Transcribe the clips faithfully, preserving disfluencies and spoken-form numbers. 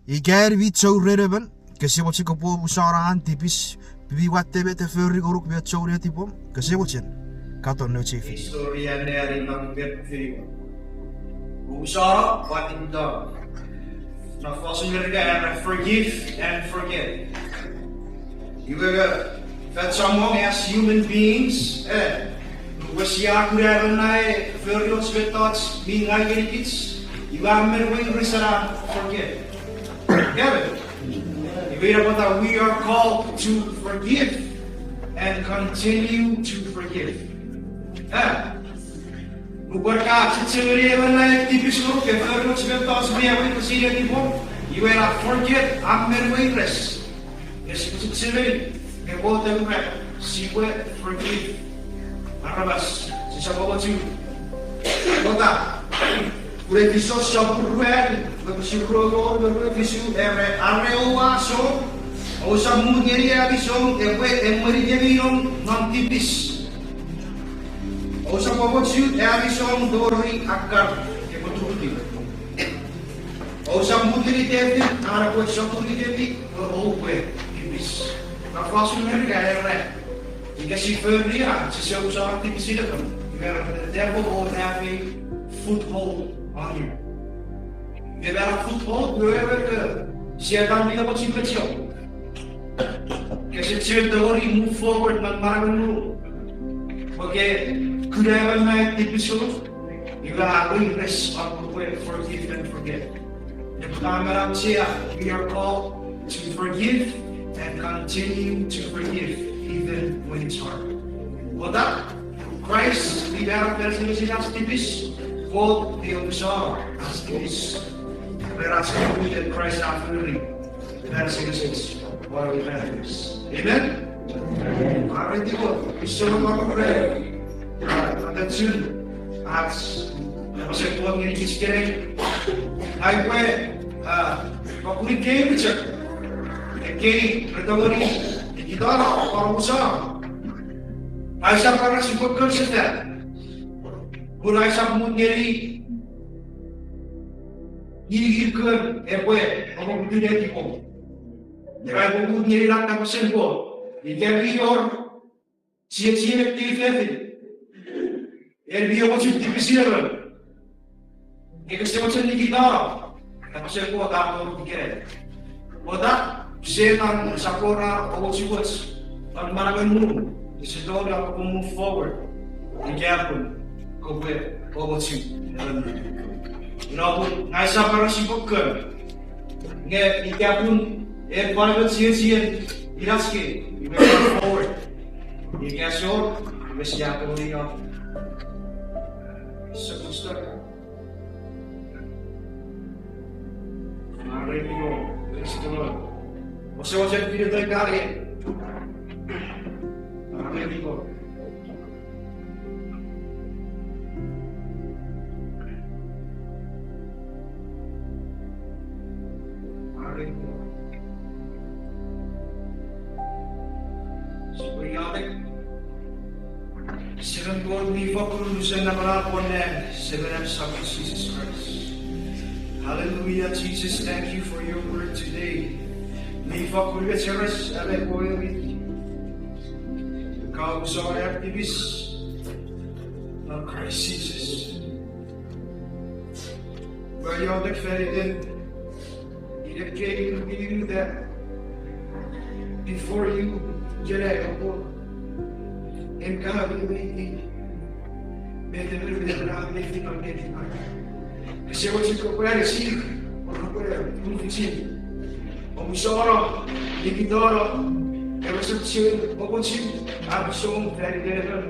Ika en mi chou ren emon, kese mochen kopwe omusano an tipis, mi watte met e fori ngonuk me chou netipom, kese mochen katon nouch ei video. Ei story a anneani non met video. Omusano, what in done. Non fosun Merika era forgive and forget. Iwe, fan chommong as human beings, eh, nupwen sia kuna emon na e fori och mettoch mi ngaw ngenikich, iwe a men weires ena forget. Iwe ina pwata we are called to forgive and continue to forgive. Eh, nupwen ka chechemeni emon na e tipis ngonuk, e fori och mettoch mi ewe ika sine tipom, iwe ena forget a men weires. Nge sipwe chechemeni, nge Kot a ura, sipwe forgive aramas, sisap amochu. Pwata, pun Efisos sopun ruanu, wokisin rue me wonu me rue fisu, era, are oua song, ousap mut ngeni ami song epwe emwenikemi nong non tipis. Ousap amochu ami song tori akkar epwe turutiw. Ousap mut ngeni David an epwe sotunikemi pwe oupwe tipis. Non fosun Merika era, ika si fori a, sise omusano tipisin emon, iwe the devil will have a foothold on you. Nge mena foothold, wewe, Setan mi namot sipwe chok. Kese chiwen tongeni move forward non manauen ngunum. Pwe ke kuna emon na e tipis ngonuk, iwe a weires om kopwe forgive and forget. Nge pwe a men auchea, we are called to forgive and continue to forgive, even when it's hard. Pwata, Kraist mi manau fan asengesin ach tipis, Kot mi omusano ach tipis. Ren ach kekkuiten Kraist a fori fan asengesin won ewe irapenges. Amen? Mwareiti Kot, usun mwo pwe, ah, atachun ach kapasen Kot ngeni kich ikenai. Ai pwe, ah, pokuni kei chok. Ekkei re tongeni nikitano, omusano. Aisap arasi pwe kon sefan. Pun aisap mut ngeni nginikikun epwe omokutu netipom. Era epwe mut ngeni ena kapasen Kot. Ika mi wor chiechi ekkei fefin, en mi omochu tipisin emon, nge kese mochen nikitano, kapasen Kot a tori ikenai. Pwata, Setan esap wor an omochuoch non manauen ngunum, ese tongeni om kopwe move forward ika pun kopwe omochu. Ina pun ngang usap arasi pwe kon, nge ika pun en pwan emon chiechien inach kei, iwe forward. Ika esor, iwe sia tongeni om sokun stok. Mwareiti Kot, praise the Lord. Ouse mochen pine toi kari. Mwareiti Kot. Mwareiti Kot. Sipwe iotek. Semem Kot mi fokkun unusen napanap won nang, Semenem Samon Jises Kraist. Hallelujah, Jesus, thank you for your word today. Mi fokkun mecheres am aiti. Ka omusano am tipis non Kraist Jises. Ua iotek fan iten inekkei mi uta before you ikenai, O Kot. En ka weweiti met emon me emon a mefi non netipan. Kose mochen kopwe anisir, o kopwe tufichin omusano, nikitano, ewe sap chiwen omochu, a song fan iten emon.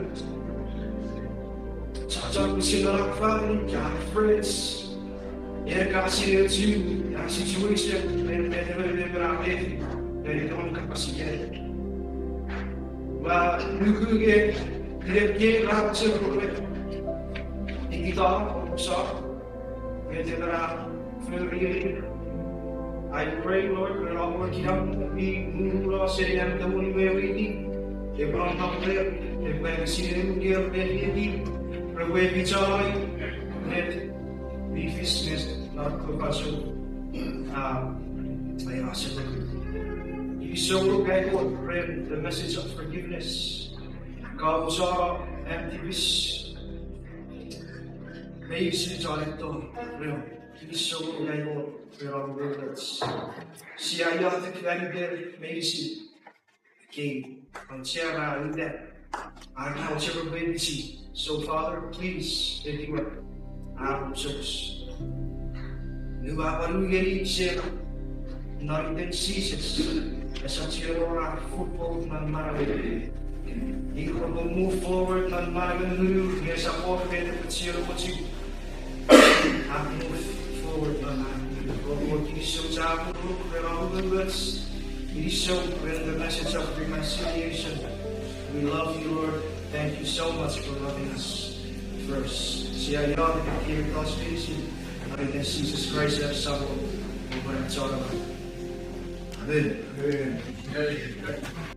Chochon pwisin non ar family, ika friends. En ka sinei ochu, ena situation, me, me, me, me, me, me, me, me, tori kapas ikenai. Ua nuku nge, inekkei ra mochen kopwe nikitano, omusano, met emon a fori ngeni. I pray, Lord, ren om kinamwe mi muno seni am tongeni weweiti, epwe nom rer, epwe sinei nge rer, epwe mi choi, ren mi fis nge non kofasum. Ah, Kinisou ngonuk ai Kot ren the message of forgiveness. Kamochano am tipis. Meinisin chon etto reom. Kinisou ngonuk ai Kot ren om umoumoch. Sia iotek fan iter meinisin. Kei, auchea ra uta. Aka ochema pwe pisi. So, Father, please, etiwa ar church. Nua pwan u ngeni sera. Non iten Jises, esap chiwen wor ar foothold non manauer. Ir repwe move forward non manauen ngunur, nge esap wor met epwe chiwen mochen. Ar move forward non manauer. Kot, kinisou chapur ren om umoumoch. Kinisou ren the message of reconciliation. We love you, Lord. Thank you so much for loving us first. Sia iotek ekkei mettoch meinisin non iten Jises Kraist ach Samon, epwe ach Chon Amanau. Amen. Amen.